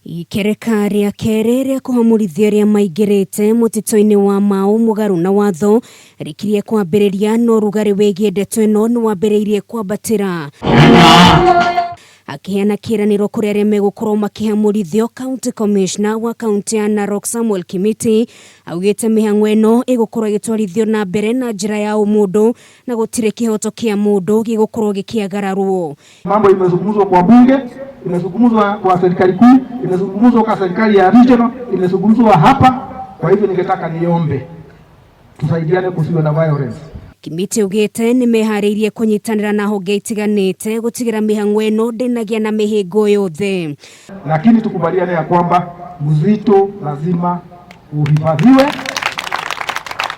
Ikereka rĩa kerĩ rĩa kũhamũrithia arĩa maingĩrĩte mũtitũ-inĩ wa Mau mũgarũ na watho rĩkirie kwambĩrĩria no rugarĩ wĩgiĩ ndeto ĩno nĩ wambĩrĩirie kwambatĩra. Akĩheana kĩĩranĩro kũrĩ arĩa megũkorwo makĩhamũrithio, County Commissioner wa kaunti ya Narok Samuel Kimiti augĩte mĩhang'o ĩno ĩgũkorwo ĩgĩtwarithio na mbere na njĩra ya ũmũndũ na gũtirĩ kĩhoto kĩa mũndũ gĩgũkorwo gĩkĩagararwo. Mambo imezungumzwa kwa bunge, imezungumzwa kwa serikali kuu, imezungumzwa kwa serikali ya regional, imezungumzwa hapa. Kwa hivyo ningetaka niombe tusaidiane, kusiwe na violence. Kimiti augĩte nĩ meharĩirie kũnyitanĩra na honge itiganĩte gũtigĩra mĩhang'o ĩno ndĩnagĩa na mĩhĩngo yothe. Lakini tukubaliane ya kwamba msitu lazima uhifadhiwe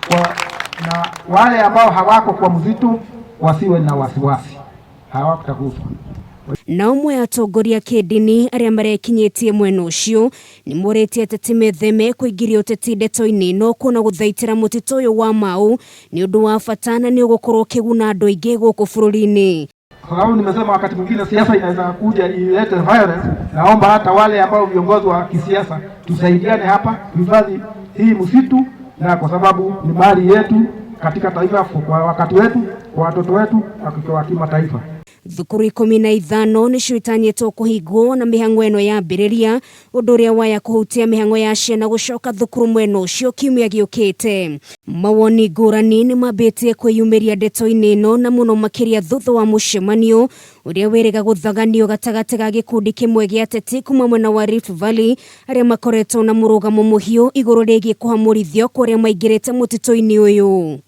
kwa, na wale ambao hawako kwa msitu wasiwe na wasiwasi, hawatakufa. Na ũmwe atongoria kĩndini arĩa marekinyĩtie mwena ũcio nĩ morĩtie ateti metheme kũingĩria ũteti ndeto-inĩ no kuona gũthaitĩra mũtitũ ũyũ wa Mau nĩ ũndũ wa bata na nĩ ũgũkorwo ũkĩguna andũ aingĩ gũkũ bũrũri-inĩ. Kwa sababu nimesema wakati mwingine siasa inaweza kuja ilete violence. Naomba hata wale ambao viongozi wa kisiasa tusaidiane hapa tuhifadhi hii msitu, na kwa sababu ni mali yetu katika taifa, kwa wakati wetu, kwa watoto wetu na kwa kimataifa. Thukuru 15 nĩcio itanyĩtwo kũhingwo na mĩhang'o ĩno yambĩrĩria, ũndũ ũrĩa waya kũhutia mĩhang'o ya ciana gũcoka thukuru mwena ũcio kiumia gĩũkĩte. Mawoni ngũrani nĩ mambĩtie kwĩyumĩria ndeto-inĩ ĩno na mũno makĩria thutha wa mũcemanio ũrĩa wĩrĩga gũthaganio gatagatĩ ga gĩkundi kĩmwe gĩa ateti kuma mwena wa Rift Valley arĩa makoretwo na mũrũgamo mũhiũ igũrũ rĩgiĩ kũhamũrithio kwa arĩa maingĩrĩte mũtitũ-inĩ ũyũ.